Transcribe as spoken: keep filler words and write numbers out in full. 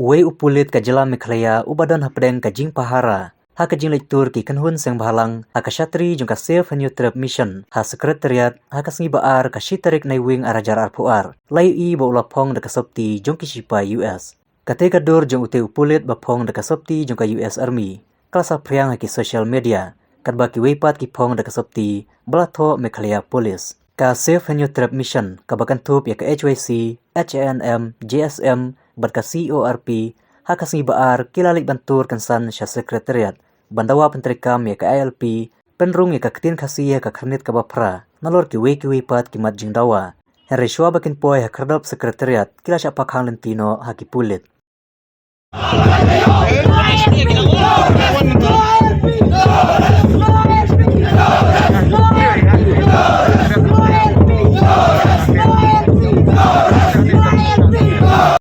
Wei u pulit ka jylla Meghalaya uba don hapdeng ka jingpahara ha ka jingleit tur ki kynhun seng bhalang ha ka shatri jong ka Save Hynñiewtrep Mission ha Secretariat ha ka sngi ba ar ka shi tarik Naiwieng ar hajar arphew ar la ïohi ba u la phong da ka sopti jong ki shipai U S. Kata ka dur jong ute u pulit ba phong da ka sopti jong ka U S Army ka la saphriang ha ki social media, katba kiwei pat ki phong da ka sopti ba la thoh Meghalaya Police. Ka Save Hynñiewtrep Mission kaba kynthup ïa ka H Y C, H A N M, J S M bad ka C O R P ha ka sngi ba ar ki la leit ban tur kynsan sha Secretariat ban dawa pyntreikam ïa ka I L P, pynrung ïa ka ktien Khasi ha ka khyrnit kaba phra nalor kiwei kiwei pat ki mat jingdawa. Hynrei shuwa ba kin poi ha khyrdop Secretariat ki la shah pakhang lynti noh ha ki pulit.